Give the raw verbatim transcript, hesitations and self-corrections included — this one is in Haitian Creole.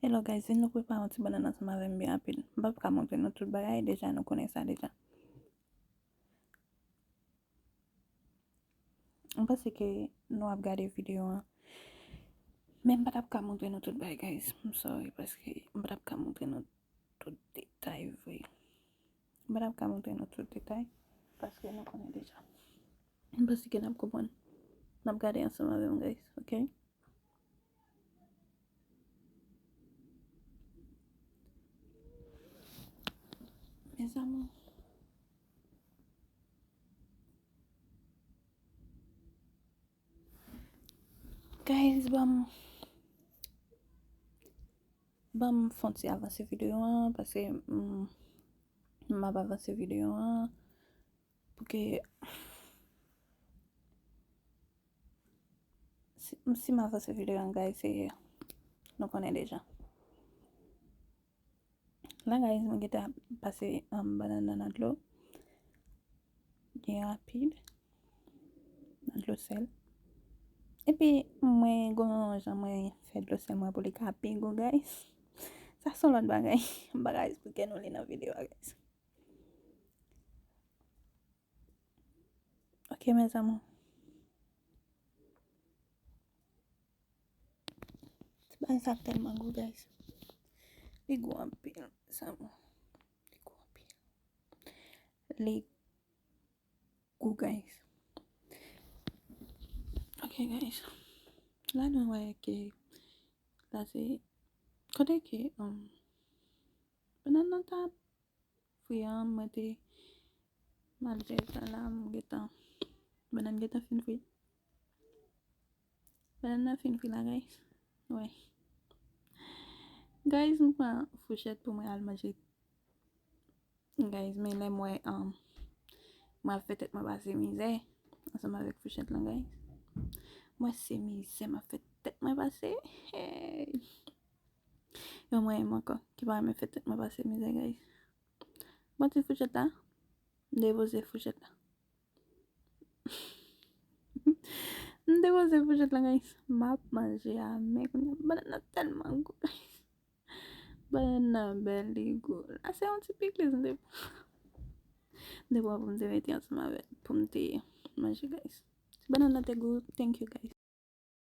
Hello guys, vin nou prepare yon ti bannann ansanm avè m byen rapid. M p ap ka montre nou tout bagay, deja nou konnen sa deja. M panse ke nou ap gade videyo an. Men m pa t ap ka montre nou tout bagay, guys. M sorry, paske m pa t ap ka montre nou tout detay vre. M pa t ap ka montre nou tout detay, paske nou konnen deja. M panse ke n ap konprann. N ap gade ansanm avè m, guys, ok? Mes amours. Guys, ban m, ban m fè yon ti avanse videyo an, paske, mm, m ap avanse videyo an, pou ke si, si m avanse videyo an, guys, se, nou konnen deja. La, guys, mwen gentan pase, um, bannann nan nan dlo. Byen rapid. Nan dlo sèl. Epi, mwen gon jan mwen fè dlo sèl mwen pou li ka pi gou, guys. Sa se yon lòt bagay. M pa ka esplike nou li nan videyo a, guys. Ok, mes amours. Ti bagay sa tèlman gou, guys. Li gou anpil, mes amours. Li gou anpil. Li gou, guys. Ok, guys. La, nou wè ke la se kote ke, um, bannann nan ta fri an, mwen te, malgre sa la, m gentan, bannann gentan fin fri. Bannann nan fin fri la, guys. Wè. Guys, m pran fouchèt pou mwen al manje. Guys, men lè m wè, um, mwen ap fè tèt mwen pase mizè ansanm avèk fouchèt lan, guys. Mwen se mizè m ap fè tèt mwen pase. Hey. Yo mwen menm ankò ki pa renmen fè tèt mwen pase mizè, guys. Bon, ti fouchèt la. M depoze fouchèt la. M depoze fouchèt la, guys. M ap manje a men kounye a. Bannann nan tèlman gou, guys. Bannann nan bèl, li gou. La, se yon ti pikliz m te, m te pran pou m te mete ansanm avè l, pou m te manje, guys. Si bannann nan te gou, thank you, guys.